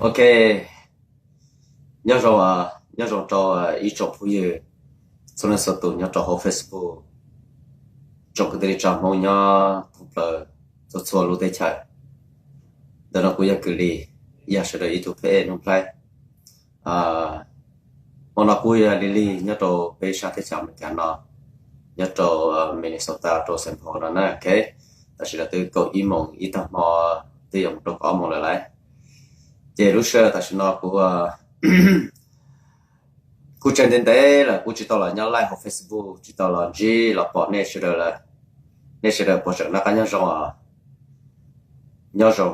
Ok, nyob zoo, nyob zoo rau ib tsoom phooj ywg txhua leej txhua tus nyob rau hauv Facebook, tsoom kwv tij neej tsa Hmoob nyob thoob plaws txhua txhua lub teb chaws. Ntawm no kuv yog Kws Lis, yog sawv daws ib tug pheb ej Nuj Nplhaib. Hmo no kuj yog li lig nyob rau peb sab teb chaws Amelikas no, nyob rau Minnesota rau Saint Paul no na. Ok, tam sim no twb kaum ib moos ib tag hmo, twb yuav mus rau kaum ob moos lawm lauj. Ces lub sij hawm tam sim no kuv kuj tseg ntev ntev lawm kuv tsis tau los nyob live hauv Facebook, tsis tau los ntsib los pom nej sawv daws lawm. Nej sawv daws puas tseem noj qab nyob zoo os? Nyob zoo,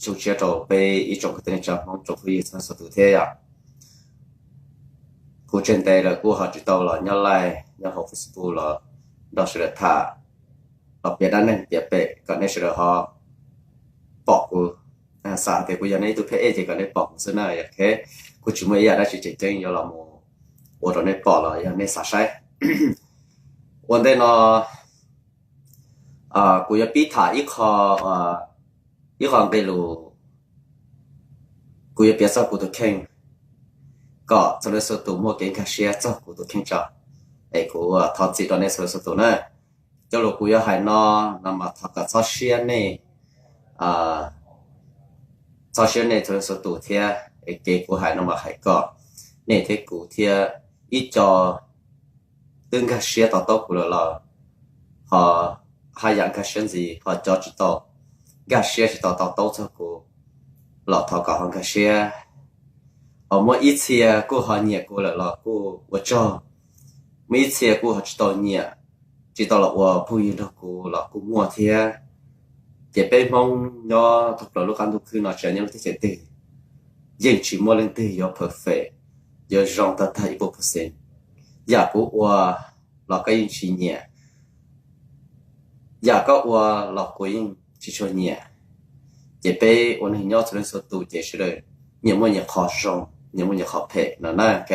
zoo siab rau peb ib tsoom kwv tij neej tsa Hmoob tsoom phooj ywg txhua txhua tus thiab yom. Kuv tseg ntev lawm kuj ho tsis tau los nyob live nyob hauv Facebook los nrog sawv daws tham, los piav dab neeg piav pem kom nej sawv daws ho pom kuv. Xav hais tias kuv yog nej ib tug pheb ej ces kom nej pom kuv xwb na. Ok, kuj tsis muaj ib yam dab tsi tseem ceeb yuav los mus ua rau nej pom los yog nej xav saib. Ua ntej no kuv yuav pib tham ib qho, ib qho nqe lus, kuv yuav piav txog kuv tus kheej kom txhua leej txhua tus muaj kev nkag siab txog kuv tus kheej tso. Es kuv thov txim rau nej txhua leej txhua tus na. Cov lus kuv yuav hais no, no mas thov kom txhob siab nej, txhob siab nej txhua leej txhua tus thiab. Es kev kuv hais no mas hais kom nej thiab kuv thiab ib co twb nkag siab to taub kuv lawm los ho haj yam nkag siab ntxiv, ho cov tsis tau nkag siab tsis tau to taub txog kuv los thov kom ho nkag siab. Ho muaj ib txhia kuj ho nyiam kuv lawm los kuj ua tsaug. Muaj ib txhia kuj ho tsis tau nyiam, tsis tau los ua phooj ywg nrog kuv los kuj muaj thiab. Ces peb Hmoob nyob thoob plaws lub qab ntuj khwb no tsis hais nyob lub teb chaws twg, yeej tsis muaj leej twg yuav perfect, yuav zoo tag tag ib puas percent. Yam kuv ua los koj yeej tsis nyiam, yam koj ua los kuv yeej tsis tshua nyiam. Ces peb ua neeg nyob txhua leej txhua tus ces sawv daws nyias muaj nyias qhov zoo, nyias muaj nyias qhov phem no na. Ok,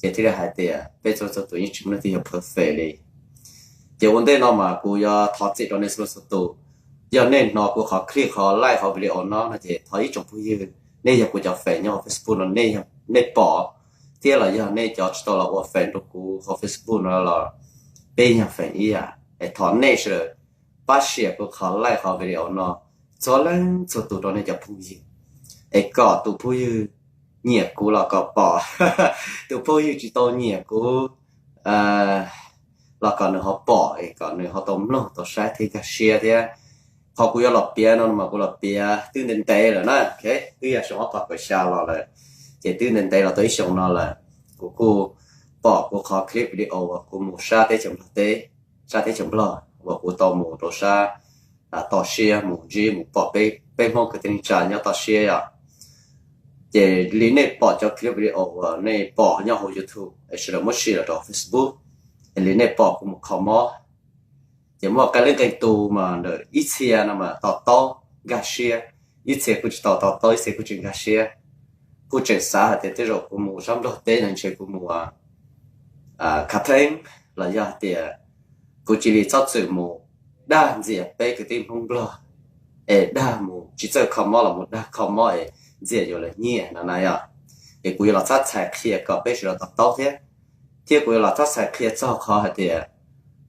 ces thiaj li hais tias peb txhua leej txhua tus yeej tsis muaj leej twg yog perfect li. Ces ua ntej no mas kuv yuav thov txim rau nej txhua leej txhua tus. Yog nej hnov kuv qhov clip, qhov live, qhov video no no ces thov ib tsoom phooj ywg, nej yog kuv cov fans nyob hauv Facebook no, nej pom, thiab los yog nej cov tsis tau los ua fans rau kuv hauv Facebook no los peb yog fans ib yam. Es thov nej sawv daws pab share kuv qhov live, qhov video no txhua leej txhua tus rau nej cov phooj ywg, es kom tus phooj ywg nyiam kuv los kom pom, tus phooj ywg tsis tau nyiam kuv los kom nws ho pom, es kom nws ho tau mloog tau saib thiab nkag siab thiab. Qhov kuv yuav los piav no mas kuv los piav twb ntev ntev lawm na. Ok, twb yog xyoo ob phav kaum xya los lawm, ces twb ntev ntev los tau ib xyoos no lawm. Kuv kuj pom kuv qhov clip video uas kuv mus sab teb chaws Nplog teb, sab teb chaws Nplog uas kuv tau mus rau sab toj siab mus ntsib mus pom peb Hmoob kwv tij neej tsa nyob toj siab yom. Ces li nej pom cov clip video uas nej pom nyob hauv YouTube es sawv daws muab share los rau Facebook, es li nej pom kuv mus kho mob, ces muaj qee leej qee tus mas ntawm ib txhia no mas to taub nkag siab, ib txhia kuj tsis tau to taub, ib txhia kuj tsis nkag siab. Kuj tseem xav hais tias tej zaum kuv mus sab Nplog teb no ntshe kuv mus khav theeb, los yog hais tias kuv cia li txhob txwm mus dag ntxias peb kwv tij Hmoob Nplog, es dag mus tsis txawj kho mob los mus dag kho mob es ntxias yuav lawv nyiaj no na yom. Es kuv yuav los txhab txhais qhia kom peb sawv daws to taub thiab, thiab kuv yuav los txhab txhais qhia txog qhov hais tias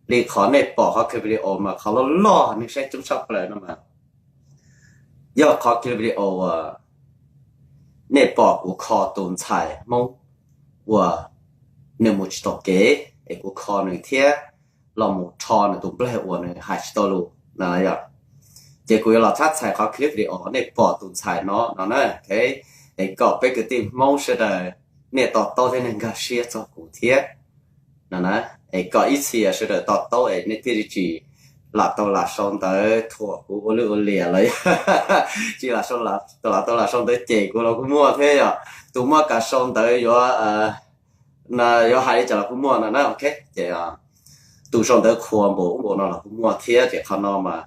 li qhov nej pom qhov clip video mas qhov loj loj nej saib coob tshaj plaws no mas yog qhov clip video uas nej pom kuv kho tus ntxhais Hmoob uas nws mus tsis taus kev es kuv kho nws thiab los mus rho nws tus nplaig uas nws hais tsis tau lus no yom. Ces kuv yuav los txhab txhais qhov clip video nej pom tus ntxhais no no na, es kom peb kwv tij Hmoob sawv daws nej to taub thiab nej nkag siab txog kuv thiab no na. Es kom ib txhia sawv daws to taub es nej thiaj li tsis lam tau lam sau ntawv thuam kuv ua lwj ua liam los tsis lam tau lam sau ntawv cem kuv los kuj muaj thiab yom. Tus muaj kam sau ntawv yuav, yuav hais li cas los kuj muaj no na. Ok, ces tus sau ntawv qhuas npaum ub npaum no los kuj muaj thiab. Ces qhov no mas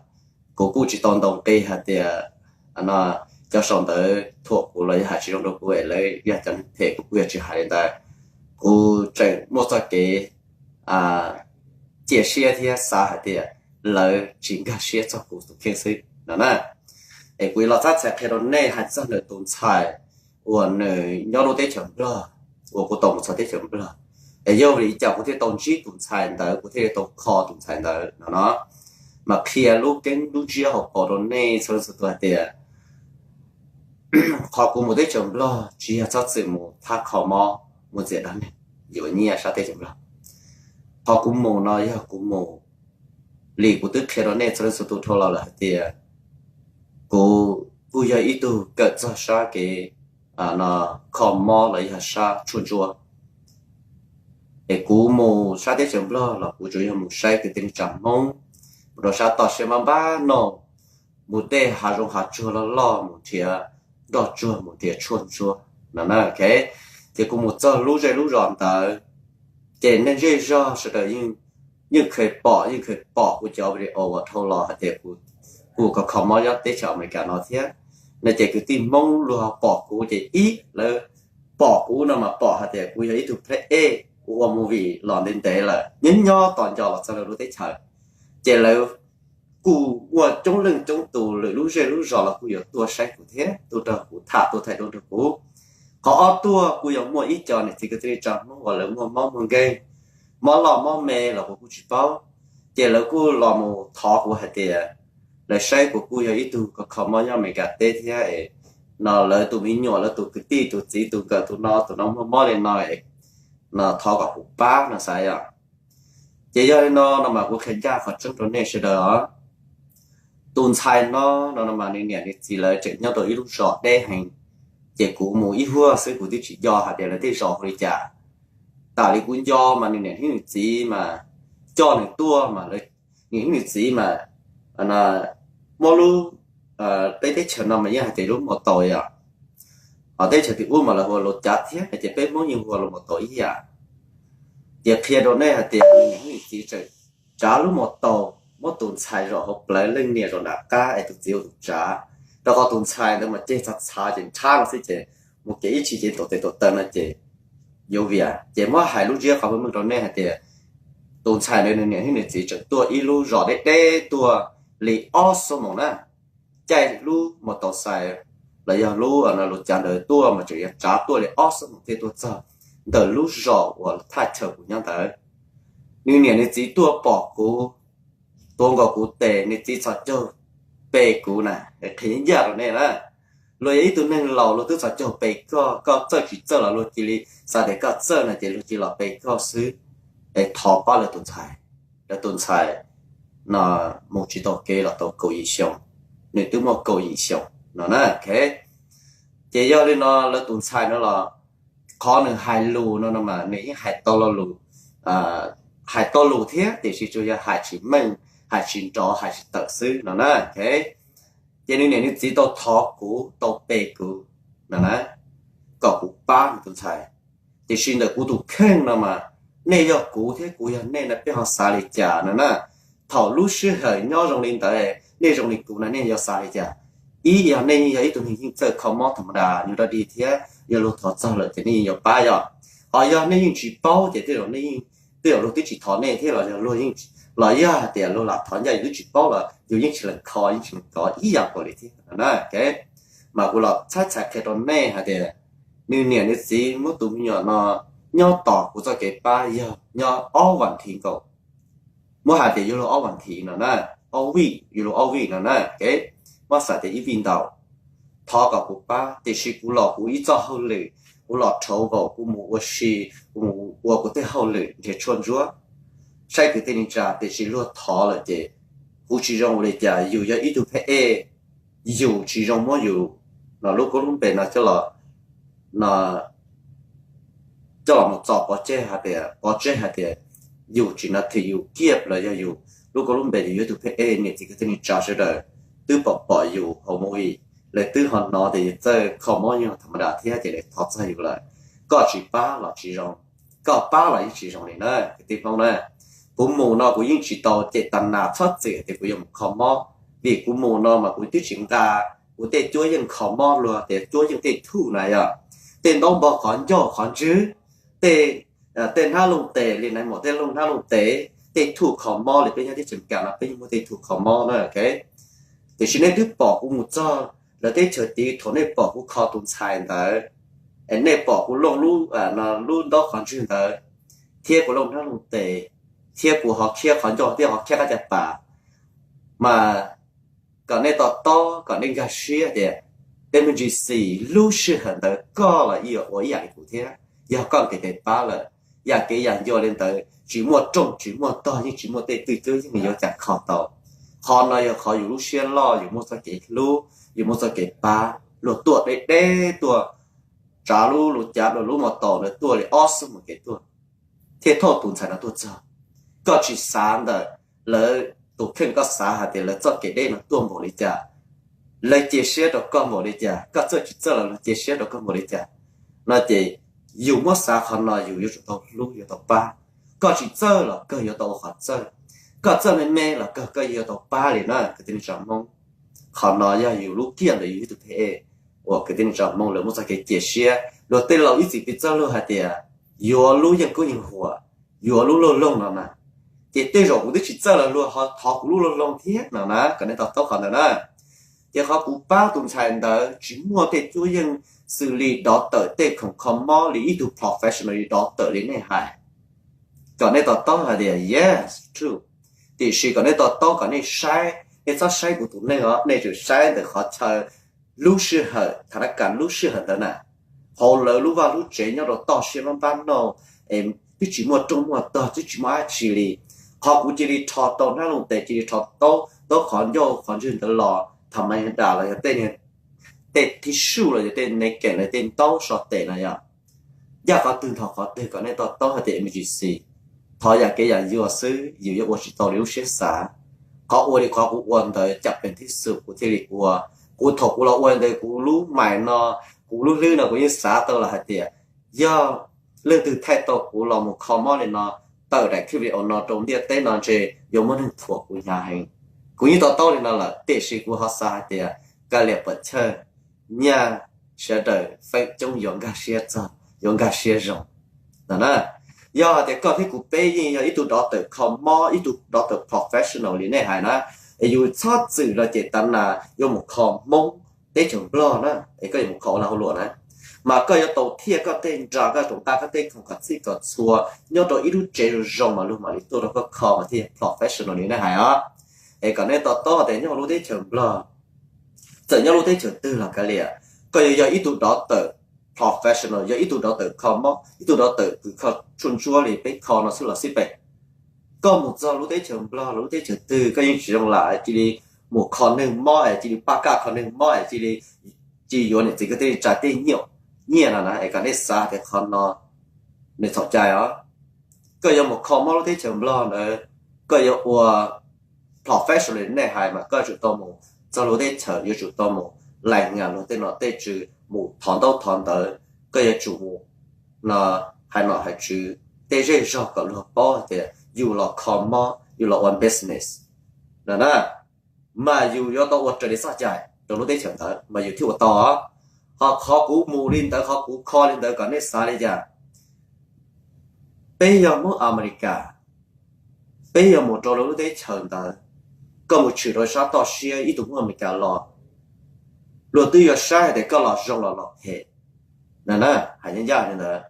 kuv kuj tsis tau ntaus nqi hais tias cov sau ntawv thuam kuv los yog hais tsis zoo rau kuv es lawv yog cov neeg phem, kuv kuj yuav tsis hais li ntawd. Kuv tseem muaj txoj kev cia siab thiab xav hais tias lawv tsis nkag siab txog kuv tus kheej xwb no na. Es kuv yuav los txhab txhais qhia rau nej hais txog ntawm tus ntxhais uas nws nyob lub teb chaws Nplog, uas kuv tau mus txog teb chaws Nplog, es yog vim li cas kuv thiaj tau ntsib tus ntxhais ntawd, kuv thiaj li tau kho tus ntxhais ntawd no no. Mas qhia lub keeb lub ntsiab hauv paus rau nej txhua leej txhua tus hais tias qhov kuv mus teb chaws Nplog tsis yog txhob txwm mus thab kho mob mus ntxias dab neeg yuav nyiaj sab teb chaws Nplog. Qhov kuv mus no yog kuv mus li kuv twb qhia rau nej txhua leej txhua tus dhau los lawm hais tias kuv kuj yog ib tug kawm txog sab kev kho mob los yog sab tshuaj ntsuab. Es kuv mus sab teb chaws Nplog los kuv tsuas yog mus saib kwv tij neej tsa Hmoob, mus rau sab toj siab npab npab noj, mus tej hav zoov hav tsuag loj loj mus nrhiav nroj tsuag mus nrhiav tshuaj ntsuab no na. Ces kuv mus txog lub zej lub zos ntawd, ces neeg zej zog sawv daws yeej kheev pom, yeej kheev pom kuv cov video uas dhau los hais tias kuv kho kho mob nyob teb chaws Amelikas no thiab no. Ces kwv tij Hmoob luag pom kuv ces ib lawv pom kuv no mas pom hais tias kuv yog ib tug pheej ej, kuv ua movie los ntev ntev lawm, nyob nyob tos nco los txog lawv lub teb chaws. Ces lawv kuj muaj coob leej coob tus lwm lub zej lub zos los kuj yuav tuaj saib kuv thiab tuaj nrog kuv tham tuaj thaij duab nrog kuv. Qhov ob tuaj kuj yog muaj ib co niam txiv kwv tij neej tsa Hmoob uas lawv muaj mob muaj nkeeg, mob loj mob me los kuv kuj tsis paub. Ces lawv kuj los mus thov kuv hais tias lawv saib kuv kuj yog ib tug kho kho mob nyob Amelikas teb thiab no, lawv tus me nyuam lawv tus kwv tij tus txiv tus nkawm tus no tus no muaj mob li no, no thov kom kuv pab no xav yom. Ces yog li no no mas kuv qhia ncaj qhov tseeb rau nej sawv daws os. Tus ntxhais no no no mas nws niam nws txiv lawv tseem nyob rau ib lub zos deb heev, ces kuv mus ib huag xwb kuv twb tsis nco hais tias lawv tej zos hu li cas. Tas li kuv nco mas nws niam thiab nws txiv mas coj nws tuaj mas lawv niam thiab nws txiv mas muab lub, peb teb chaws no mas yeej hais tias lub mos taus yom, ho teb chaws twg ub mas lawv hu ua laus cav thiab, ces peb Hmoob yeej hu ua laus mos taus ib yam. Ces qhia rau nej hais tias nws niam thiab nws txiv tseem tsav lub mos taus muab tus ntxhais zaum hauv plawv leej niam zaum nram qab es tus txiv ua tus tsav, rau qhov tus ntxhais ntawd mas ceg txhav txhav ces ntshab no xwb ces mus kev ib tshis ces tuam tes tuam taw no ces yuav vias. Ces muab hais lub ntsiab qhov meej meej rau nej hais tias tus ntxhais ntawd nws niam thiab nws txiv tseem tuaj ib lub zos deb deb tuaj li ob xuab moos na, caij lub mos taus xais los yog lub laus cav ntawd tuaj mas tseem yuav tsav tuaj li ob xuab moos thiaj tuaj txog ntawm lub zos uas thaj chaw kuv nyob ntawd. Nws niam nws txiv tuaj pom kuv, tuav nkaus kuv tes, nws txiv txhos caug pe kuv na. Qhia ncaj rau nej na, luag yog ib tug neeg laus luag twb txhos caug pe koj, koj txawj tsis txawj los luag cia li xav tias koj txawj no ces luag cia li los pe koj xwb, es thov pab lawv tus ntxhais. Lawv tus ntxhais no mus tsis tau kev los tau kaum yim xyoo, nws twb muaj kaum yim xyoo no na. Ces yog li no lawv tus ntxhais no los qhov nws hais lus no no mas nws yeej hais tau lo lus, hais tau lus thiab tiam sis tsuas yog hais tsis meej, hais tsis nrov, hais tsis tawm xwb no na. Ces nws niam nws txiv tau thov kuv, tau pe kuv no na, kom kuv pab nws tus ntxhais. Tiam sis ntawm kuv tus kheej no mas nej yog kuv thiab kuv yog nej no peb ho xav li cas no na? Thaum lub sij hawm nyob zoo li ntawd nej zoo li kuv no nej yuav xav li cas? Ib yog nej yeej yog ib tug neeg yeej txawj kho mob tham ma das nyuag dog dig thiab yog luag thov txog lawm ces nej yeej yuav pab yom. Ho yog nej yeej tsis paub ces tej zaum nej, tej zaum luag twb tsis thov nej thiab los yog luag, los yog hais tias luag lam thov ncaj yus twb tsis paub los yus yeej tsis lees kho yeej tsis lees kov ib yam nkaus li thiab no na. Mas kuv los txhab txhais qhia rau nej hais tias nws niam nws txiv muab tus me nyuam no nyob tos kuv txoj kev pab yog nyob ob vas thiv nkaus. Muab hais tias yuav luag ob vas thiv no na, ob vij, yuav luag ob vij no na, muab xav tias ib vij ntau, thov kom kuv pab. Tiam sis kuv los kuv ib txoj hauj lwm, kuv los rhauv nkaus, kuv mus ua si, kuv mus ua kuv tej hauj lwm nrhiav tshuaj ntsuab, saib kwv tij neej tsa, tiam sis luag thov lawm ces kuv tsis zoo ua li cas, yus yog ib tug phab ej, yus tsis zoo muab yus no lub koob lub npe no coj los, no coj los mus txo pov tseg hais tias, pov tseg hais tias yus tsis na thwm yus kiaj los yog yus lub koob lub npe yus yuav tus phab ej, niam txiv kwv tij neej tsa sawv daws twb pom pom yus hauv movie, lawv twb ho hnov tias yus txawj kho mob nyuag tham ma das thiab ces lawv thov txog yus lawm. Koj tsis pab los tsis zoo, koj pab los yeej tsis zoo li na kwv tij Hmoob na. Kuv mus no kuv yeej tsis tau cem tas nas txhob txwm tias kuv yuav mus kho mob, vim kuv mus no mas kuv twb tsis nqa kuv tej cuab yeej kho mob luag tias cuab yeej tej thuj na yom, tej ntaub npog qhov ncauj qhov ntswg, tej, tej hnab looj tes li nais maum tej looj hnab looj tes, tej thuj kho mob li peb nyob teb chaws Amelikas no peb yeej muaj tej thuj kho mob na. Tiam sis nej twb pom kuv mus txog lawv teb chaws tid thaum nej pom kuv kho tus ntxhais ntawd, es nej pom kuv looj lub, lub ntaub qhov ntswg ntawd, thiab kuv looj hnab looj tes, thiab kuv ho khiab qhov ncauj thiab ho khiab qab caj pas, mas kom nej to taub, kom nej nkag siab tias, Emergency, lub sij hawm ntawd koj los ib yam ua ib yam li kuv thiab, yog koj kev tes pab lawm. Yam kev yam ncua li ntawd tsis muaj rooj tsis muaj tog, yeej tsis muaj tej twj cuab yeej yuav cas kho tau. Qhov no yog qhov yus lub siab loj, yus muaj txoj kev hlub, yus muaj txoj kev pab. Luag tuaj deb deb tuaj, tsav lub lub cav lub lub mos taus ntawd tuaj li ob xuab moos kev tuaj, thiaj thauj tus ntxhais no tuaj txog. Koj tsis xav ntawm lawv tus kheej, koj xav hais tias lawv txoj kev deb no tuaj npaum li cas, lawv cia siab rau koj npaum li cas, koj txawj tsis txawj los luag cia siab rau koj npaum li cas, no ces yus muab xav qhov no yus yuav tsum tau hlub yuav tau pab. Koj tsis txawj los kawg yuav tau ua qhov txawj, koj txawj me me los kawg koj yuav tau pab li na kwv tij neej tsa Hmoob. Qhov no yog yus lub kiaj ntawm yus ib tug pheej uas kwv tij neej tsa Hmoob lawv muaj txoj kev cia siab. Luag tej laus ib txwm piv txoj lus hais tias, yuav lub yeej kub yeej huam, yuav lub loj loog no na. Ces tej zaum kuv twb tsis txawj los luag ho thov kuv lub loj loog thiab no na, kom nej to taub qhov ntawd na. Ces qhov kuv pab tus ntxhais ntawd tsis muaj tej cuab yeej xws li dov tawm tej khoom kho mob li ib tug professional li dov tawm li nej hais, kom nej to taub hais tias yes, true. Tiam sis kom nej to taub kom nej saib, nej txhob saib kuv tus neeg os, nej tsum saib ntawm qhov chaw lub sij hawm, thaum na kam lub sij hawm ntawd na, hauv lawv lub vaj lub tsev nyob rau toj siab npab npab nauj, es twb tsis muaj rooj muaj tog, twb tsis muaj dab tsi li. Qhov kuv cia li rho tau hnab looj tes, cia li rho tau, tau qhov ncauj qhov ntswg ntawd los, tham mas yog dam los yog tej, tej tib suj los yog tej ne keem los tej ntaub so tes no yog ncaj qhov twg nthos qhov twg, kom nej to taub hais tias emergency. Thov yam kev yam yuag xwb, yus yuav ua tsis tau li lub siab xav. Qhov ua li qhov kuv ua ntawd cam pees thib xus kuv thiaj li ua. Kuv thaum kuv los ua ntawd kuv lub mais no, kuv lub hlwb no kuv yeej xav tau los hais tias, yog leej twg thaij tau kuv los mus kho mob li no, tawm daim clip video no rau ntiaj teb no ntshe yuav muaj neeg thuam kuv hnyav heev. Kuv yeej to taub li no lawm, tiam sis kuv ho xav hais tias, kav liam puas chawj, nyaj sawv daws feem coob yuav nkag siab txog, yuav nkag siab zoo no na. Yog hais tias koj thiab kuv peb yeej yog ib tug dov tawm kho mob, ib tug dov tawm professional li nej hais na, es yus txhob txwm los ces tav nas yuav mus kho Hmoob teb chaws Nplog na, es koj yuav mus kho ua lag ua luam na, mas koj yuav tau thiaj koj tej nra, koj tau nqa koj tej khoom kom txhij kom txhua nyob rau ib lub tsev zoo zoo mas luag mam li tuaj rau koj kho mas thiaj yog professional li nej hais os. Es kom nej to taub tias nyob lub teb chaws Nplog, txawm nyob lub teb chaws twg los kav liam, koj yuav yog ib tug dov tawm professional, yog ib tug dov tawm kho mob, ib tug dov tawm kws kho tshuaj ntsuab li peb kho no xwb los xij peem, koj mus txog lub teb chaws Nplog los lub teb chaws twg koj yeej tsis zoo lam cia li mus kho neeg mob es cia li pab kaj kho neeg mob es cia li, cia li yuav niam txiv kwv tij neej tsa tej nyiaj, nyiaj no na. Es kom nej xav tias qhov no nws txhaum cai os. Koj yuav mus kho mob lub teb chaws Nplog ntawd, koj yuav ua professional li nej hais mas koj yuav tsum tau mus txog luag teb chaws, yuav tsum tau mus lais nas luag tej nom tej tswv, mus thov ntaub thov ntawv, koj yuav tsum mus no, hais nom hais tswv tej zej zog kom luag paub tias yus los kho mob, yus los ua business no na, mas yus yuav tau ua raws li txoj cai rau lub teb chaws ntawd mas yus thiaj ua tau. Ho qhov kuv mus li ntawd, qhov kuv kho li ntawd kom nej xav li cas? Peb yog Hmoob Amelikas, peb yog mus rau lub teb chaws ntawd, koj mus tshwm rau sab toj siab ib tug Hmoob Amelikas los, luag twb yuav saib hais tias koj los zoo los los phem na, hais ncaj ncaj li ntawd.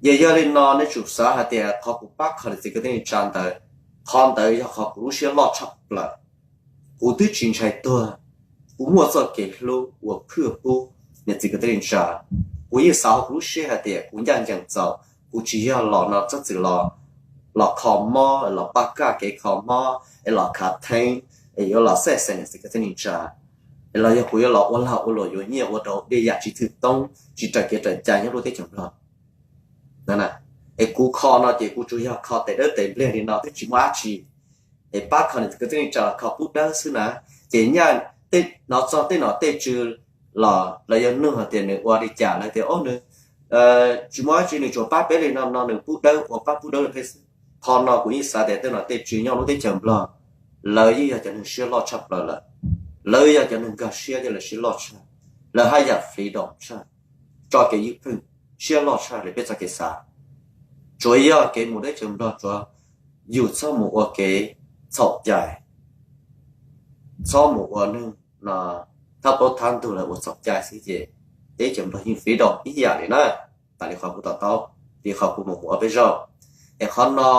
Ces yog li no nej tsum xav hais tias qhov kuv pab kho niam txiv kwv tij neej tsa ntawd, qhov ntawd yog qhov kuv lub siab loj tshaj plaws. Kuv twb tsis ntshai tuag, kuv muaj txoj kev hlub uas phwj pub niam txiv kwv tij neej tsa. Kuv yeej xav hauv kuv lub siab hais tias kuv ncaj ncees txaus, kuv tsis yog los no txhob txwm los, los kho mob, los pab kaj kev kho mob es los khav theeb, es yuav los xej xeem niam txiv kwv tij neej tsa, es los yog kuv yuav los ua lag ua luam yuav nyiaj ua rau tej yam tsis thwj toob tsis raws kev raws cai nyob lub teb chaws Nplog. Es kuv kho no ces kuv tsuas yog kho tes dawb tes npliag li no twb tsis muaj dab tsi, es pab kho niam txiv kwv tij neej tsa los kho pub dawb xwb na. Ces nyaj tej no txog tej nom tej tswv los lawv yuav nug hais tias nws ua li cas, lawv tias o nws tsis muaj dab tsi, nws tsuas pab peb li no no, nws pub dawb, ua pab pub dawb rau peb xwb. Qhov no kuv yeej xav tias tej nom tej tswv nyob lub teb chaws Nplog, lawv yeej yog cov neeg siab loj tshaj plaws lawm, lawv yog cov neeg nkag siab thiab lawv siab loj tshaj, lawv haj yam freedom tshaj, tso kev ywj pheej, siab loj tshaj li peb txoj kev xav. Tsuas yog kev mus teb chaws Nplog tsuas yus txhob mus ua kev txhaum cai, txhob mus ua neeg no thab plaub thab ntug lawv ua txhaum cai xwb ces teb chaws Nplog yeej freedom ib yam li na. Tas li qhov kuv to taub, li qhov kuv mus mus ob peb zaug. Es qhov no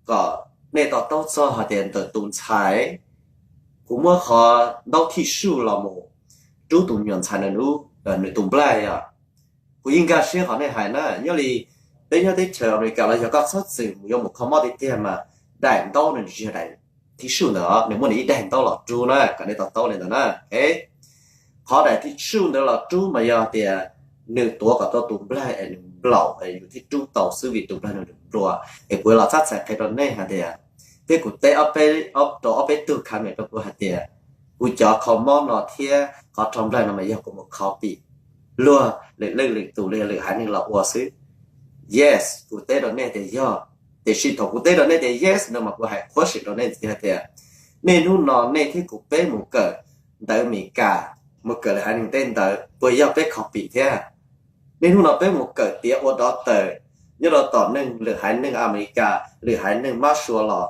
kom nej to taub txog hais tias ntawm tus ntxhais, kuv muab qhov ntaub thij suj los mus rub tus me nyuam ntxhais na, nws tus nplaig os. Kuv yeej nkag siab qhov nej hais na, nyob li peb nyob teb chaws Amelikas los yog koj txhob txwm mus yuav mus kho mob tiag tiag mas daim ntaub nws tsis yog daim thij suj ntawd os, nws muab nws ib daim ntaub los rub na, kom nej to taub li ntawd na. Qhov daim thij suj ntawd los rub mas yog tias nws tuav kom tau tus nplaig es nws nplaum es yus thiaj rub tau xwb vim tus nplaig nws nplua. Es kuv los txhab txhais qhia rau nej hais tias, thiab kuv teb rau ob peb tug kham mem rau kuv hais tias, kuv cov kho mob no thiab qhov rho nplaig no mas yog kuv mus kho pim luag lwm leej lwm tus li lwm haiv neeg los ua xwb. Yes, kuv teb rau nej tias yog. Tiam sis thaum kuv teb rau nej tias yes no mas kuv hais qhuab sim rau nej tias, nej hnub no nej thiab kuv peb mus kawm ntawv Amelikas, mus kawm lwm haiv neeg tej ntawv, puas yog peb kho pim thiab? Nej hnub no peb mus kawm tiav ua dov tawm nyob rau tom neeg lwm haiv neeg Amelikas, lwm haiv neeg mab sua los,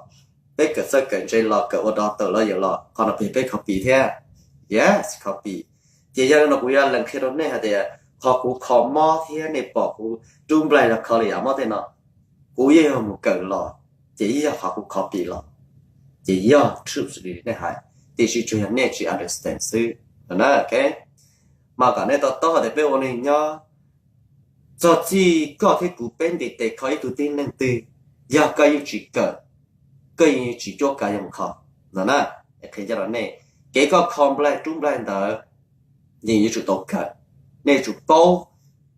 peb kawm txawj kawm ntse los kawm ua dov tawm los yawm los, qhov no puas yog peb kho pim thiab? Yes, kho pim. Ces yog li no kuv yuav lees qhia rau nej hais tias qhov kuv kho mob thiab nej pom kuv rub nplaig los kho li yam mob tej no, kuv yeej yog mus kawm los, ces yeej yog qhov kuv kho pim los, ces yog truth li nej hais, tiam sis tsuas yog nej tsis understand xwb na. Mas kom nej to taub hais tias peb ua neeg nyob, txog txij koj thiab kuv peb ntiv tes kho ib tug tib neeg twg, yog koj yeej tsis kawm, koj yeej tsis cuab kav yuav mus kho no na. Qhia ncaj rau nej, kev koj kho nplaig rub nplaig ntawd, yeej yuav tsum tau kawm. Nej yuav tsum paub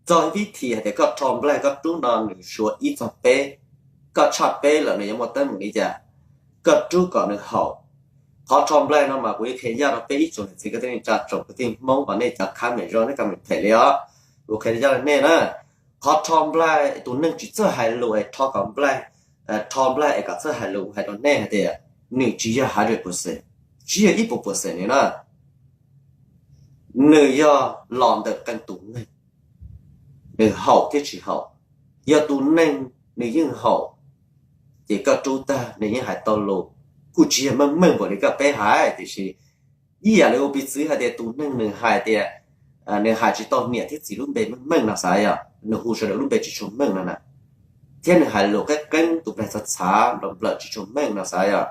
txog vib thim hais tias koj rho nplaig koj rub no nws suav ib txog peb, koj tshaj peb lawm nws yuav muaj teeb meem li cas, koj rub kom nws haum. Qhov rho nplaig no mas kuv yuav qhia ncaj rau peb ib tsoom niam txiv kwv tij neej tsa tsoom kwv tij Hmoob uas nej cov khab mem zoo nej ka mem phem li os. Kuv qhia ncaj rau nej na, qhov rho nplaig tus neeg tsis txawj hais lus es rho kom nplaig, rho nplaig es kom txawj hais lus, hais rau nej hais tias nws tsis yog hundred percent, tsis yog ib puas percent li na. Nws yog los ntawm qee tus neeg, nws haum thiab tsis haum. Yog tus neeg nws yeej haum, ces koj rub tag nws yeej hais tau lus, kuj tsis yog meej meej npaum li koj peb hais, tiam sis ib yam li ua piv txwv hais tias tus neeg nws hais tias, nws hais tsis tau niam thiab txiv lub npe meej meej no xav yog, nws hu sawv daws lub npe tsis tshua meej no na, thiab nws hais lus qeeb qeeb tus nplaig txhav txhav nplawm nplawm tsis tshua meej no xav yog.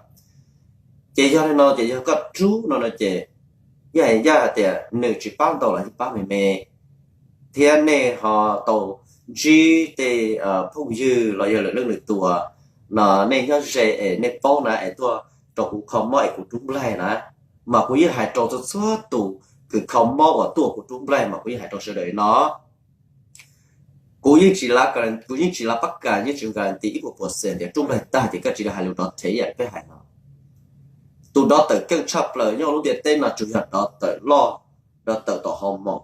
Ces yog li no ces yog koj rub no no ces yog hais tias nws tsis pab ntau los yeej pab me me, thiab nej ho tau ntsib tej phooj ywg los yog lwm leej lwm tus no nej nyob ze es nej paub na es tuaj rau kuv kho mob es kuv rub nplaig na, mas kuv yeej hais rau txhua txhua tus kws kho mob uas tuaj kuv rub nplaig mas kuv yeej hais rau sawv daws li no. Kuv yeej tsis, kuv yeej tsis lav pab kas, yeej tsis guarantee ib puas percent tias rub nplaig tag ces koj tsis li hais lus dov thev ib yam li peb hais no. Tus dov tawm keej tshaj plaws nyob lub ntiaj teb no tsuas yog dov tawm loj, dov tawm tom hoo moos,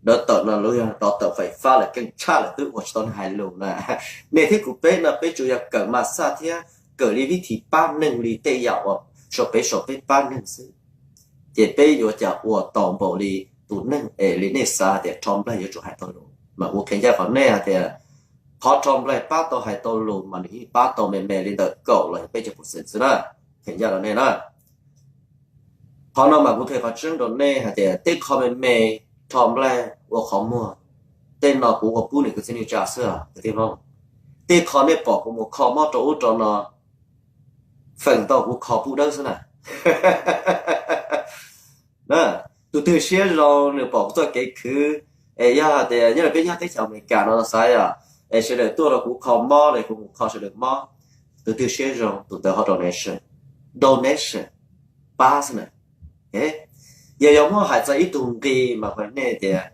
dov tawm no lub yog dov tawm fais fab lawm keej tshaj lawm twb ua tsis tau neeg hais lus na. Nej thiab kuv peb no peb tsuas yog kawm mas xaj thiab kawm li vib thim pab neeg li tej yam uas sau peb sau peb pab neeg xwb. Ces peb yuav cas ua tau npaum li tus neeg es li nej xav tias rho nplaig yuav tsum hais tau lus. Mas kuv qhia ncaj qhov nej hais tias qhov rho nplaig pab tau hais tau lus mas nws yeej pab tau me me li ntawm kaum los yog peb caug percent xwb na. Qhia ncaj rau nej na. Qhov no mas kuv qhia qhov tseeb rau nej hais tias tej qho me me, rho nplaig ua qhov muag, tej no kuv ua pub nws kwv txhiaj neej tsa xwb os kwv tij Hmoob. Tej qho nej pom kuv mus kho mob rau ub rau no, feem ntau kuv kho pub dawb xwb na. Tus twg siab zoo nws pom kuv txoj kev khwv, es yog hais tias nyob rau peb nyob teb chaws Amelikas no xav yog, es sawv daws tuaj rau kuv kho mob los kuv mus kho sawv daws mob, tus twg siab zoo tus ntawd ho donation, donation, pab xwb na. Yog yog muab hais txog ib tug nqi mas qhov nej tias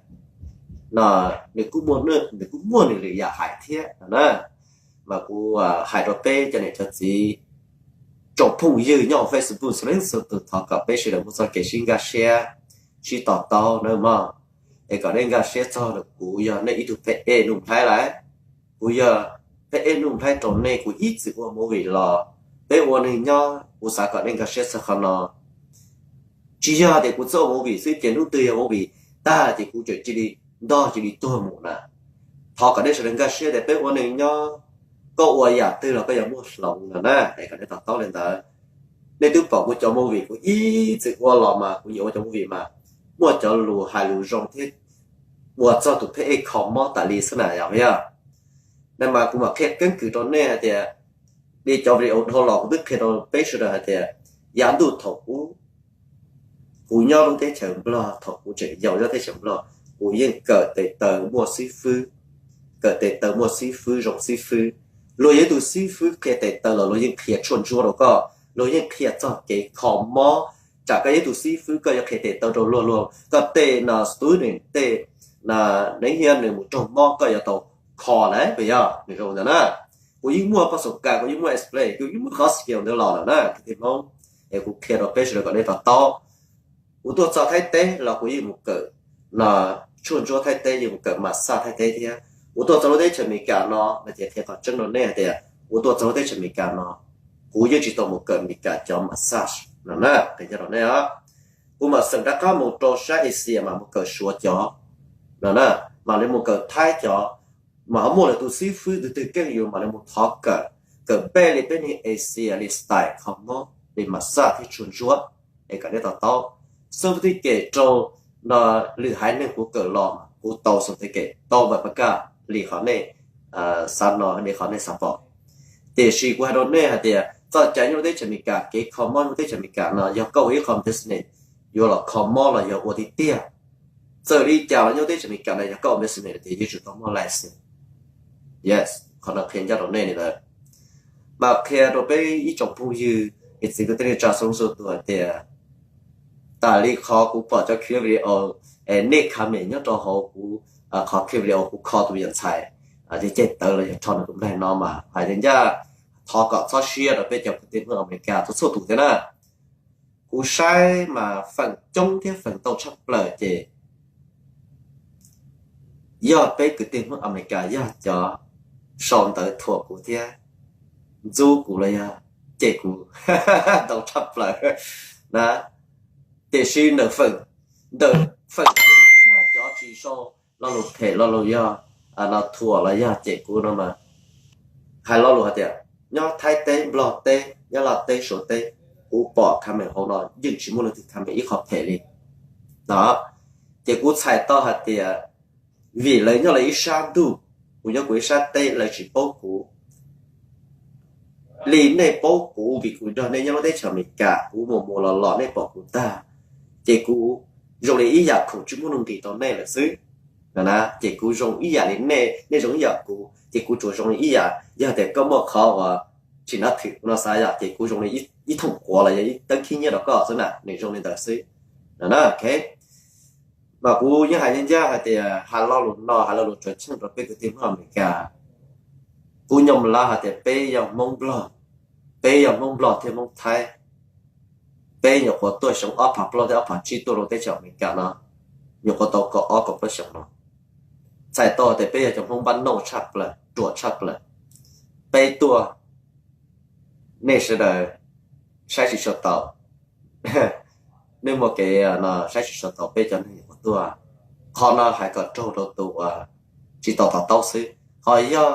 no, nws kuj muaj nws lwm yam hais thiab no na. Mas kuv hais rau peb cov niam cov txiv, tsoom phooj ywg nyob hauv Facebook txhua leej txhua tus, thov kom peb sawv daws muaj txoj kev sib nkag siab, sib to taub nawb mog. Es kom nej nkag siab txog rau kuv yog nej ib tug phab ej Nuj Nplhaib lawm. Kuv yog phab ej Nuj Nplhaib rau nej, kuv ib txwm ua movie los, peb ua neeg nyob kuv xav kom nej nkag siab txog qhov no. Tsis yog tias kuv txawj ua movie xwb ces hnub twg yog movie tag ces kuv tseem cia li ntog cia li tuag mus na. Thov kom nej sawv daws nkag siab tias peb ua neeg nyob, koj ua yam twg los koj yuav muaj hloov no na, es kom nej to taub li ntawd. Nej twb pom kuv cov movie kuv ib txwm ua los mas kuv nyiam ua cov movie mas muaj cov lus hais lus zoo thiab ua txog tus pheb ej kho mob tas li xwb na yog yog. Na mas kuv mam qhia keeb kwm rau nej hais tias, li cov video dhau los kuv twb qhia rau peb sawv daws hais tias, yav ntuj thaum ub kuv nyob lub teb chaws Nplog, thaum kuv tseem yau nyob teb chaws Nplog, kuv yeej kawm tes taw muaj xib fwb, kawm tes taw muaj xib fwb zoo xib fwb. Luag yog ib tug xib fwb qhia tes taw los luag yeej qhia tshuaj ntsuab rau koj, luag yeej qhia txog kev kho mob. Tsam koj yog ib tug xib fwb koj yuav qhia tes taw rau luag, luag koj tej no student tej no, nws mus raug mob koj yuav tau kho lawm puas yog? Nws zoo ntawd na. Kuv yeej muaj poj xom kas, kuv yeej muaj explain, kuv yeej muaj qhov skill ntawd los lawm na kwv tij Hmoob. Es kuv qhia rau peb sawv daws kom nej to taub. Kuv tuaj txog Thaib teb los kuv yeej mus kawm no, tshuaj ntsuab Thaib teb, yeej mus kawm massage Thaib teb thiab. Kuv tuaj txog lub teb chaws Amelikas no mas ces qhia qhov tseeb rau nej hais tias, kuv tuaj txog lub teb chaws Amelikas no, kuv yeej tsis tau mus kawm Amelikas cov massage no na, qhia rau nej os. Kuv mam xeem rov qab mus rau sab Asia mas mus kawm Suav cov no na, mam li mus kawm Thaib cov, mas ho muaj lawv tus xib fwb twg twg keej yus mam li mus thov kawm, kawm peb li peb neeg Asia li style kho mob li massage thiab tshuaj ntsuab. Es kom nej to taub, certificate rau no, lwm haiv neeg kuv kawm los kuv tau certificate tau vas pas kaj li qhov nej xav no li qhov nej xav pom. Tiam sis kuv hais rau nej hais tias txoj cai nyob lub teb chaws Amelikas, kev kho mob nyob lub teb chaws Amelikas no yog koj ua ib qho business yuav los kho mob los yog ua tiag tiag, txawm li cas los nyob lub teb chaws Amelikas no yog koj ua business tias yeej tsum tau muaj license. Yes, qhov no qhia ncaj rau nej li ntawd. Mas qhia rau peb ib tsoom phooj ywg, ib txiv kwv tij neej tsa xoo xu tus hais tias, tas li qhov kuv pom cov clip video, nej comment nyob rau hauv kuv, qhov clip video kuv kho tus yam ntxhais, ces ceg tawv los yog rho nws tus nplaig no mas hais tias ncaj, thov kom txhob siab rau peb cov kwv tij Hmoob Amelikas txhua txhua tus thiab na. Kuv saib mas feem coob thiab feem ntau tshaj plaws ces yog peb kwv tij Hmoob Amelikas yog cov sau ntawv thuam kuv thiab ntxub kuv los yog cem kuv ntau tshaj plaws na. Tiam sis ntawm feem, ntawm feem coob tshaj cov tsis sau lo lus phem lo lus yog no thuam los yog cem kuv no mas hais lo lus hais tias nyob Thaib teb, Nplog teb, Nyab Laj teb, Suav teb, kuv pom comment hauv no yeej tsis muaj leej twg comment ib qho phem li no. Ces kuv txhais tau hais tias vim lawv nyob lawv ib sab ntuj, kuv nyob kuv ib sab teb, lawv tsis paub kuv li nej paub kuv, vim kuv nrog nej nyob lub teb chaws Amelikas, kuv mus mus los los nej pom kuv tag, ces kuv zoo li ib yam khoom tsis muaj nuj nqis rau nej lawm xwb. Ces kuv zoo ib yam li nej, nej zoo ib yam kuv, ces kuv tsuas zoo li ib yam, yog tias koj muaj qhov uas tsis nab thwm kuv no xav yom, ces kuv zoo li ib thooj quav los yog ib teeb khib nyiab rau koj xwb na, nws zoo li ntawd xwb. Mas kuv yeej hais ncaj ncaj hais tias hais lo lus no, hais lo lus tso tseg rau peb kwv tij Hmoob Amelikas. Kuv nyob Amelikas hais tias peb yog Hmoob Nplog, peb yog Hmoob Nplog thiab Hmoob Thaib, peb nyuam qhuav tuaj xyoo ob phav plaub thiab ob phav tsib tuaj rau teb chaws Amelikas no, nyuam qhuav tau kaum ob kaum plaub xyoo no. Txhais tau tias peb yog cov Hmoob npab nauj tshaj plaws, ruam tshaj plaws. Peb tuaj, nej sawv daws saib tsis tshua tau, nej muaj kev no saib tsis tshua tau peb cov neeg nyuam qhuav tuaj. Qhov no hais kom raug rau tus uas tsis tau to taub xwb, ho yog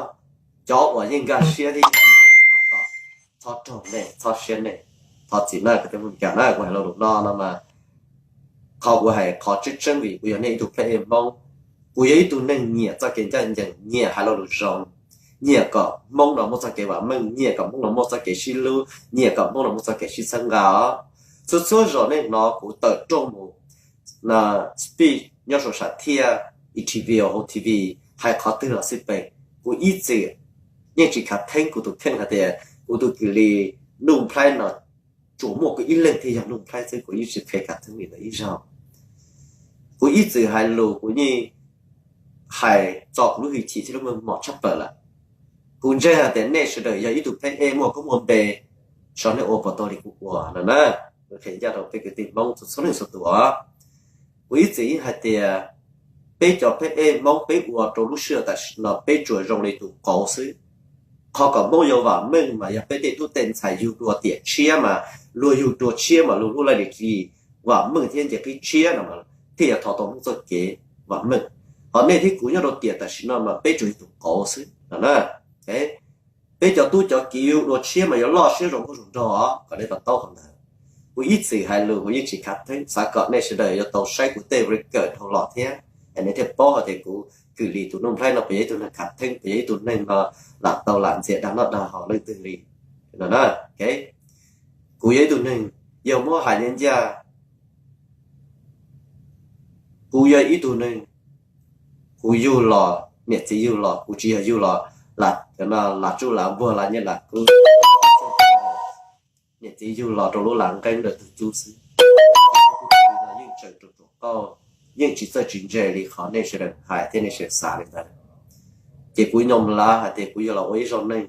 cov uas yeej nkag siab thiab yeej to taub, txhob raug nej, txhob siab nej, thov txim nawb kwv tij Hmoob Amelikas na, kuv hais lo lus no no mas qhov kuv hais qhov tseeb tseeb vim kuv yog nej ib tug phab ej Hmoob, kuv yog ib tug neeg nyiam txoj kev ncaj ncees, nyiam hais lo lus zoo, nyiam kom Hmoob no muaj txoj kev vam meej, nyiam kom Hmoob no muaj txoj kev sib hlub, nyiam kom Hmoob no muaj txoj kev sib txhawb nqa os. Txhua txhua zaus nej hnov kuv tawm rooj mus speech nyob saum sam thiaj, interview hauv T V, hais qhov twg los xij peem, kuv ib txwm yeej tsis khav theeb kuv tus kheej hais tias kuv tus kws li Nuj Nplhaib no tsuas muaj kuv ib leeg thiaj yog Nuj Nplhaib xwb, kuv yeej tsis khav theeb li ntawd ib zaug. Kuv ib txwm hais lus kuv yeej hais txo kuv lub hwj chim thiab lub meej mom tshaj plaws lawm. Kuv ntseeg hais tias nej sawv daws yog ib tug phab ej muaj koob muaj npe, xyov nej ua puas tau li kuv ua no na. Kuv qhia ncaj rau peb kwv tij Hmoob txhua txhua leej txhua tus os. Kuv ib txwm yeej hais tias peb cov phab ej Hmoob peb ua rau lub sij hawm tam sim no peb tsuas zoo li tus qauv xwb. Qhov kom Hmoob yuav vam meej mas yog peb tej tub tej ntxhais yug dua tiam tshiab mas luag yug dua tshiab mas luag lub laj lim ris vam meej thiab nce qib tshiab no mas thiaj yuav thov tau Hmoob txoj kev vam meej. Ho nej thiab kuv nyob rau tiam tam sim no mas peb tsuas yog tus qauv xwb no na. Peb cov tub cov kiv yug dua tshiab mas yuav loj siab zoo nkauj zoo nraug os, kom nej to taub qhov ntawd. Kuv ib txwm hais lus kuv yeej tsis khav theeb, xav kom nej sawv daws yuav tau saib kuv tej record dhau los thiab. Es nej thiaj paub hais tias kuv Kwm Lis tus Nuj Nplhaib no puas yog ib tug neeg khav theeb, puas yog ib tug neeg no lam tau lam ntxias dag noj dag haus leej twg li no na. Kuv yog ib tug neeg, yog muab hais ncaj ncaj, kuv yog ib tug neeg, kuv yug los niam txiv yug los, kuv tsis yog yug los lav tsuj lav npuag lav nyiaj lav kub, niam txiv yug los rau lub lav nqeeb ntawm tus cub xwb. Yeej tseem rau tuam qauj, yeej tsis txawj tsis ntse li qhov nej sawv daws hais thiab nej sawv daws xav li ntawd. Ces kuv nyob lav hais tias kuv yog los ua ib zaug neeg,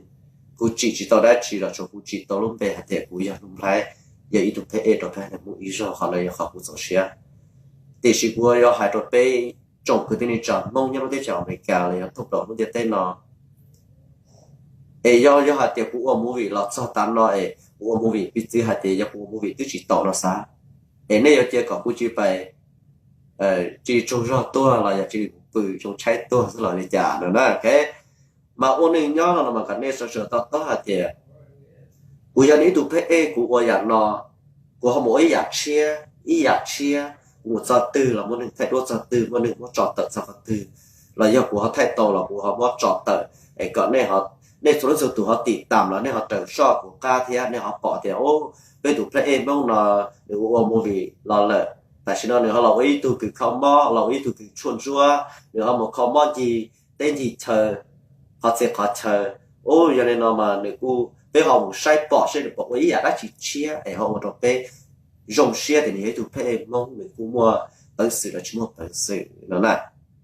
kuv tsim tsis tau dab tsi los tsuas kuv tsim tau lub npe hais tias kuv yog Nuj Nplhaib, yog ib tug phab ej rau phab neeg Hmoob ib zaug, qhov no yog qhov kuv txaus siab. Tiam sis kuv yuav hais rau peb tsoom kwv tij neej tsa Hmoob nyob lub teb chaws Amelikas los yog thoob plaws lub ntiaj teb no, es yog yog hais tias kuv ua movie los txog tav no es kuv ua movie, piv txwv hais tias yog kuv ua movie twb tsis tau no xav, es nej yuav cia kom kuv cia li pais tsis tsaug zog tuag los yog cia li mus pw zoo tshaib tuag xwb los li cas no na. Mas ua neej nyob no no mas kom nej sawv daws to taub hais tias kuv yog ib tug phab ej, kuv ua yam no, kuv ho mus ua ib yam tshiab ib yam tshiab, kuv mus txog twg los muaj neeg thaij duab txog twg, muaj neeg muab tso tawm txog qhov twg, los yog kuv ho thaij tau los kuv ho muab tso tawm es kom nej, nej txhua leej txhua tus ho tim tam los nej ho raws soj kuv qab thiab nej ho pom tias, o, peb tus phab ej Hmoob no nws ua ua movie los lawm, tam sim no nws ho los ua ib tug kws kho mob, los ua ib tug kws tshuaj ntsuab, nws ho mus kho mob ncig teb ncig chaw, qhov txhia qhov chaw. Ub, yog li no mas nws kuj, peb ho mus saib pom seb nws puas ua ib yam dab tsi tshiab es ho ua rau peb zoo siab tias nws yog ib tug phab ej Hmoob, nws kuj muaj peev xwm los tsis muaj peev xwm no na.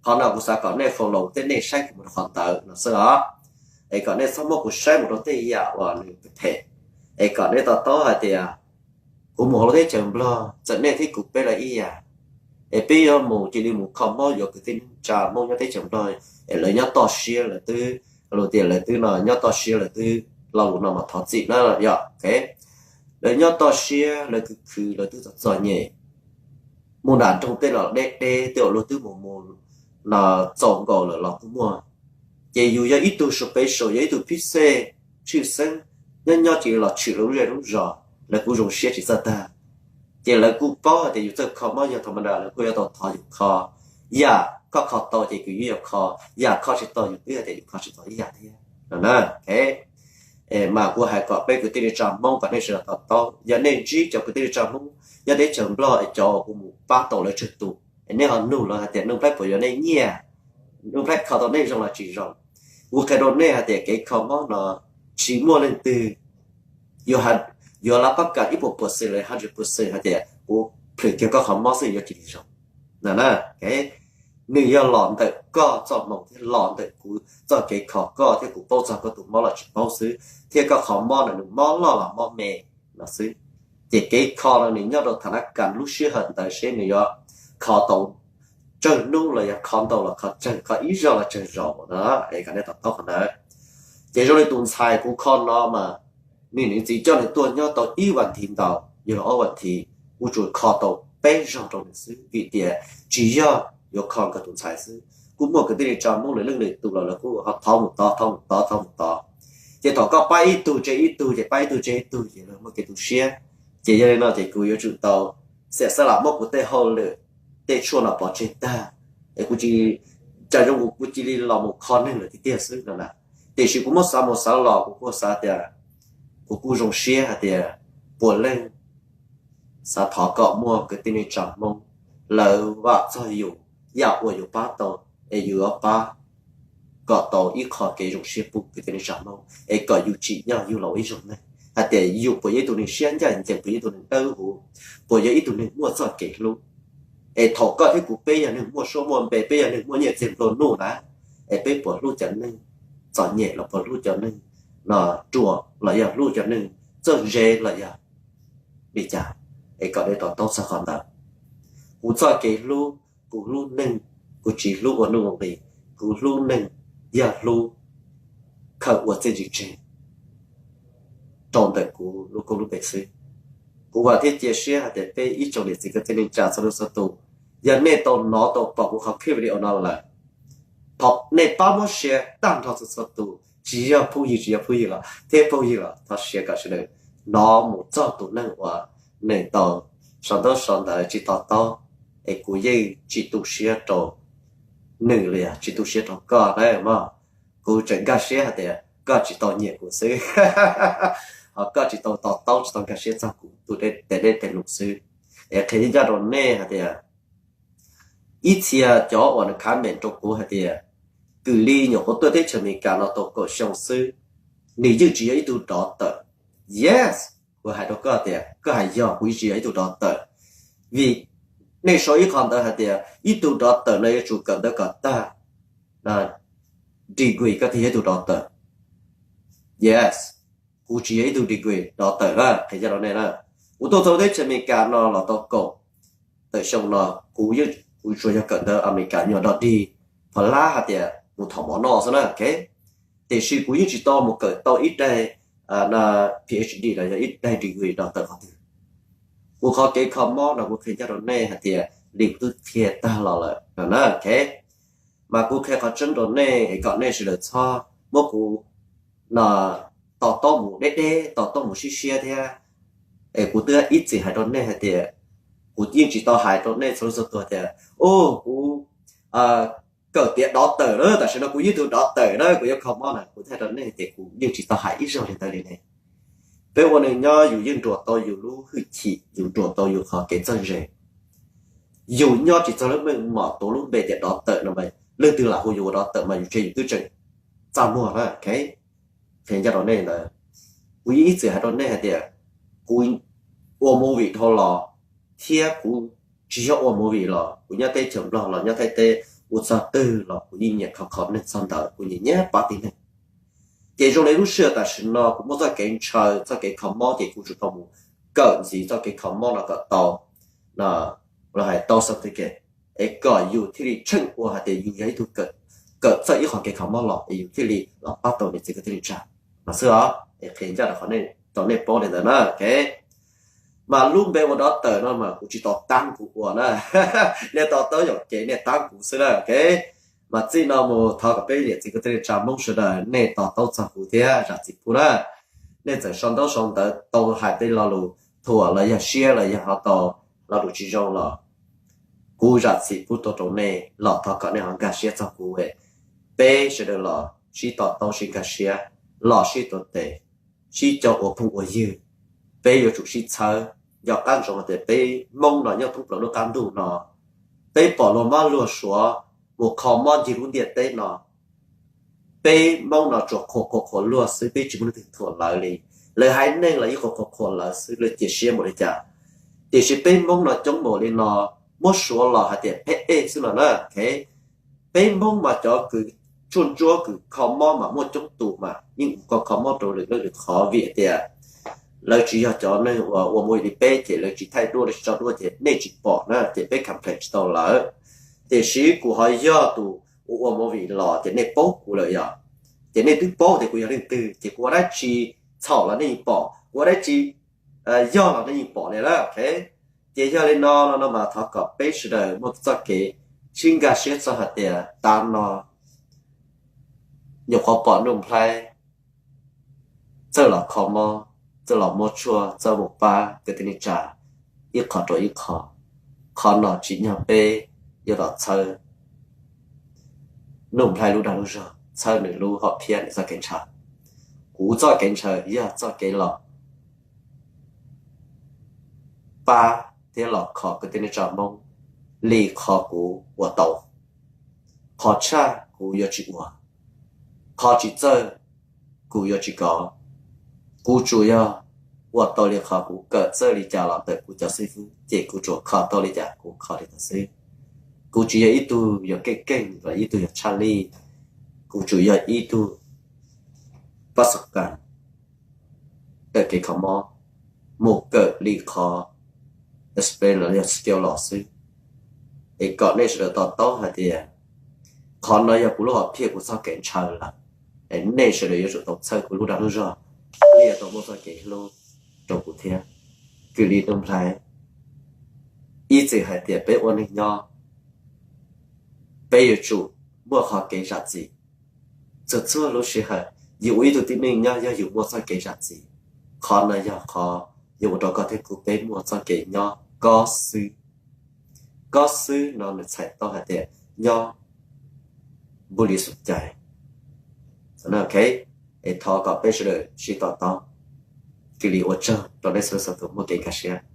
Qhov no kuv xav kom nej follow thiab nej saib kuv mus rau qhov ntawd no xwb os. Es kom nej txhob muab kuv saib mus rau tej yam uas nws phem, es kom nej to taub hais tias kuv mus hauv lub teb chaws Nplog txawm nej thiab kuv peb los ib yam, es peb yuav mus cia li mus kho mob yuav kwv tij neej tsa Hmoob nyob teb chaws Nplog, es lawv nyob toj siab lawv twb, lus tias lawv twb no nyob toj siab lawv twb, lo lus no mas thov txim na yom. Lawv nyob toj siab lawv khwv khwv lawv twb txom txom nyem, mus nram nroog tej los deb deb, tej uas luag twb mus mus no txaus nkaus lawm los kuj muaj. Ces yus yog ib tug special, yog ib tug phib xej tshwj xeeb, nyob nyob cia li los tshwm lub zej lub zos, lawv kuj zoo siab tsis txawj tag. Ces lawv kuj paub hais tias yus txawj kho mob yog thaum ma da, lawv kuj yuav tau thov yus kho. Yam koj kho tau ces kuv yeej yuav kho, yam kho tsis tau yus twb hais tias yus kho tsis tau ib yam thiab no na. Mas kuv hais kom peb kwv tij neej tsa Hmoob kom nej sawv daws to taub, yog nej ntsib cov kwv tij neej tsa Hmoob nyob teb chaws Nplog es cov uas kuv mus pab tau lawv tsawg tus, es nej ho nug lawv hais tias Nuj Nplhaib puas yuav nej nyiaj, Nuj Nplhaib kho tau nej zoo los tsis zoo. Kuv qhia rau nej hais tias kev kho mob no tsis muaj leej twg yuav, yuav lab pab kam ib puas percent los hundred percent hais tias kuv plhws kiag koj qhov mob xwb yuav cia li zoo. Nws yog los ntawm koj txoj hmoo thiab los ntawm kuv txoj kev kho koj thiab kuv paub txog koj tus mob los tsis paub xwb, thiab koj qhov mob no nws mob loj los mob me no xwb. Ces kev kho no nws nyob rau thaum nab kas lub sij hawm ntawd seb nws yuav kho tau tsawg hnub los yog kho ntau los kho tsawg, kho ib zaug los tsawg zaus no, es kom nej to taub qhov ntawd. Ces zoo li tus ntxhais kuv kho no mas, nws niam txiv coj nws tuaj nyob tau ib vas thiv ntau, yog los ob vas thiv, kuv tsuas kho tau peb zaug rau nws xwb, vim tias tsis yog yuav kho nkawd tus ntxhais xwb, kuj muaj kwv tij neej tsa Hmoob lwm leej lwm tus los lawv kuj ho thov mus tod, thov mus tod, thov mus tod. Ces thaum koj pab ib tug tseg ib tug, ces pab ib tug tseg ib tug ces lawv muaj kev tu siab. Ces yog li no ces kuv yuav tsum tau xiam xab lam muab kuv tej hauj lwm, tej tshuaj no pov tseg tag, es kuv cia, cas zoo kuv cia li los mus kho neeg lawm tiag tiag xwb no na. Tiam sis kuv muab xav mus xav los kuv kuj xav tias, kuv kuj zoo siab hais tias puav leej xav thov kom muaj kwv tij neej tsa Hmoob lawv vam txog yus, yam uas yus pab tau, es yus yuav pab kom tau ib qho kev zoo siab pub kwv tij neej tsa Hmoob, es kom yus tsim nyog yug los ua ib zaug neeg hais tias yus puas yog ib tug neeg siab ncaj ncees, puas yog ib tug neeg dawb huv, puas yog ib tug neeg muaj txoj kev hlub. Es thaum koj thiab kuv peb yog neeg muaj suab muaj npe, peb yog neeg muaj nyiaj txiag nplua nuj na, es peb puas hlub cov neeg txom nyem los puas hlub cov neeg no ruam los yog hlub cov neeg txawj ntse los yog li cas? Es kom nej to taub txog qhov ntawd. Kuv txoj kev hlub, kuv hlub neeg, kuv tsis hlub ua nuj ua nqis, kuv hlub neeg yog hlub khaws ua txiaj ntsig tseg rau ntawm kuv lub koob lub npe xwb. Kuv vam thiab cia siab hais tias peb ib tsoom niam txiv kwv tij neej tsa txhua leej txhua tus, yog nej tau hnov tau pom kuv qhov clip video no lawm, thov nej pab muab share tag nrho txhua txhua tus, tsis yog phooj ywg tsis yog phooj ywg los thiab phooj ywg los thov share kom sawv daws hnov mus txog tus neeg uas nws tau sau ntaub sau ntawv tsis to taub, es kuv yeej tsis tu siab rau nws li tsis tu siab rau koj na mog. Kuv tseem nkag siab hais tias koj tsis tau nyiam kuv xwb, ho koj tsis tau to taub tsis tau nkag siab txog kuv tus tes dej tes lus xwb. Es qhia ncaj rau nej hais tias ib txhia cov uas nws comment rau kuv hais tias, kws li nyuam qhuav tuaj teb chaws Amelikas no tau kaum xyoo xwb, nws yeej tsis yog ib tug dov tawm. Yes, kuv hais rau koj tias koj hais yog, kuv yeej tsis yog ib tug dov tawm. Vim nej sau ib qho ntawd hais tias ib tug dov tawm no yuav tsum kawm ntawv kom tag degree koj thiaj yog ib tug dov tawm. Yes, kuv tsis yog ib tug degree dov tawm na, qhia ncaj rau nej na. Kuv tuaj txog teb chaws Amelikas no los tau kaum tawm xyoo no, kuv yeej, kuv tsuas yog kawm ntawv Amelikas nyuag dog dig, pha lab hais tias mus thaum mov noj xwb na, ok. Tiam sis kuv yeej tsis tau mus kawm tau ib daig PhD los yog ib daig degree dov tawm qhov twg. Kuv qhov kev kho mob no kuv qhia ncaj rau nej hais tias li kuv twb qhia tag los lawm no na, ok. Mas kuv qhia qhov tseeb rau nej es kom nej sawv daws txhob muab kuv no to taub mus deb deb, to taub mus siab siab thiab. Es kuv twb ib txwm hais rau nej hais tias, kuv yeej tsis tau hais rau nej txhua leej txhua tus tias, o, kuv kawm tiav dov tawm na, tam sim no kuv yog ib tug dov tawm na, kuv yuav kho mob na. Kuv hais rau nej tias kuv yeej tsis tau hais ib zaug li ntawd li ne. Peb ua neeg nyob yus yeej nruam tau yus lub hwj chim, yus nruam tau yus qhov kev txawj ntse. Yus nyob tsis txog lub meej mom tuav lub npe tias dov tawm no mas leej twg lam hu yus ua dov tawm mas yus tseg yus twb tseem txaj muag na, ok. Qhia ncaj rau nej ntawd. Kuv yeej ib txwm hais rau nej hais tias kuv ua movie dhau los thiab kuv tsis yog ua movie los, kuv nyob teb chaws Nplog los nyob Thaib teb, ua txog twg los kuv yeej nyiam kho kho neeg txog ntawd, kuv nyiam nyiam pab tib neeg. Ces zoo li lub sij hawm tam sim no kuv muaj txoj kev ntshaw txoj kev kho mob ces kuv tsum tau mus kawm ntxiv txoj kev kho mob no kom tau, los hais tau certificate, es kom yus thiaj li tsheej ua hais tias yus yog ib tug kawm txawj ib qho kev kho mob los es yus thiaj li los pab tau niam txiv kwv tij neej tsa no xwb os. Es qhia ncaj rau qhov rau nej paub li ntawd na, ok. Mas lub npe ua dov tawm no mas kuv tsis to taub kuv ua na. Nej to taub yam kev nej taub kuv xwb na, ok. Mas txij no mus thov kom peb niam txiv kwv tij neej tsa Hmoob sawv daws nej to taub txog kuv thiab zam txim pub na. Nej txawm sau ntaub sau ntawv tau hais tej lo lus thuam los yog siab los yog ho tau lo lus tsis zoo los kuv zam txim pub tuaj rau nej los thov kom nej ho nkag siab txog kuv. Peb sawv daws los sib to taub sib nkag siab, los sib tuav tes, sib coj ua phooj ua ywg. Peb yuav tsum sib txhawb. Nco qab ntsoov hais tias peb Hmoob no nyob thoob plaws lub qab ntuj no, peb pom luag mab luag suav mus kho mob ncig lub ntiaj teb no, peb Hmoob no tsuas qhuas qhuas qhuas luag xwb, peb tsis muaj leej twg thuam lawv li. Lawv haiv neeg los yeej qhuas qhuas qhuas lawv xwb, lawv cia siab npaum li cas. Tiam sis peb Hmoob no coob npaum li no, muab suav los hais tias pheb ej xwb no na, ok. Peb Hmoob mas cov kws tsuaj ntsuab kws kho mob mas muaj coob tus mas yeej ua kho mob rau lwm leej lwm qhov vim tias lawv tsis yog cov neeg uas ua movie li peb ces lawv tsis thaij duab lawv tsis tso duab ces nej tsis pom na ces peb complain tsis tau lawv. Tiam sis kuv ho yog tus ua ua movie los ces nej paub kuv lawm yom, ces nej twb paub tias kuv yog leej twg ces kuv ua dab tsi txhaum los nej yeej pom, kuv ua dab tsi yog los nej yeej pom li na, ok. Ces yog li no no no mas thov kom peb sawv daws muaj txoj kev sib nkag siab txog hais tias tav no nyuam qhuav pom Nuj Nplhaib txawj los kho mob, txawj los muab tshuaj, txawj mus pab kwv tij neej tsa ib qho rau ib qho. Qhov no tsim nyog peb yuav los txhawb Nuj Nplhaib lub dag lub zog, txhawb nws lub hom phiaj nws txoj kev ntshaw. Kuv txoj kev ntshaw yog txoj kev los pab thiab los kho kwv tij neej tsa Hmoob li qhov kuv ua tau. Qhov tshaj kuv yuav tsis ua, qhov tsis txawj kuv yuav tsis kov. Kuv tsuas yog ua tau li qhov kuv kawm txawj li cas los ntawm kuv cov xib fwb ces kuv tsuas kho tau li cas kuv kho li ntawd xwb. Kuv tsis yog ib tug yog keej keej los ib tug yog tshaj lij, kuv tsuas yog ib tug pab xav kas kawm kev kho mob, mus kawm li qhov explain los yog skill los xwb. Es kom nej sawv daws to taub hais tias qhov no yog kuv lub hom phiaj kuv txoj kev ntshaw lawm, es nej sawv daws yuav tsum tau txhawb kuv lub dag lub zog, nej yuav tau muaj txoj kev hlub rau kuv thiab. Kwv li Nuj Nplhaib, ib txwm hais tias peb ua neeg nyob, peb yuav tsum muaj qhov kev zam txim. Txhua txhua lub sij hawm yus ua ib tug tib neeg nyob yog yus muaj txoj kev zam txim, qhov no yog qhov yuav ua rau koj thiab kuv peb muaj txoj kev nyob kob xwb. Kob xwb no nws txhais tau hais tias nyob npuj li xum cai. Ok, es thov kom peb sawv daws sib to taub. Cia li ua tsaug rau nej txhua leej txhua tus muaj kev kaj siab.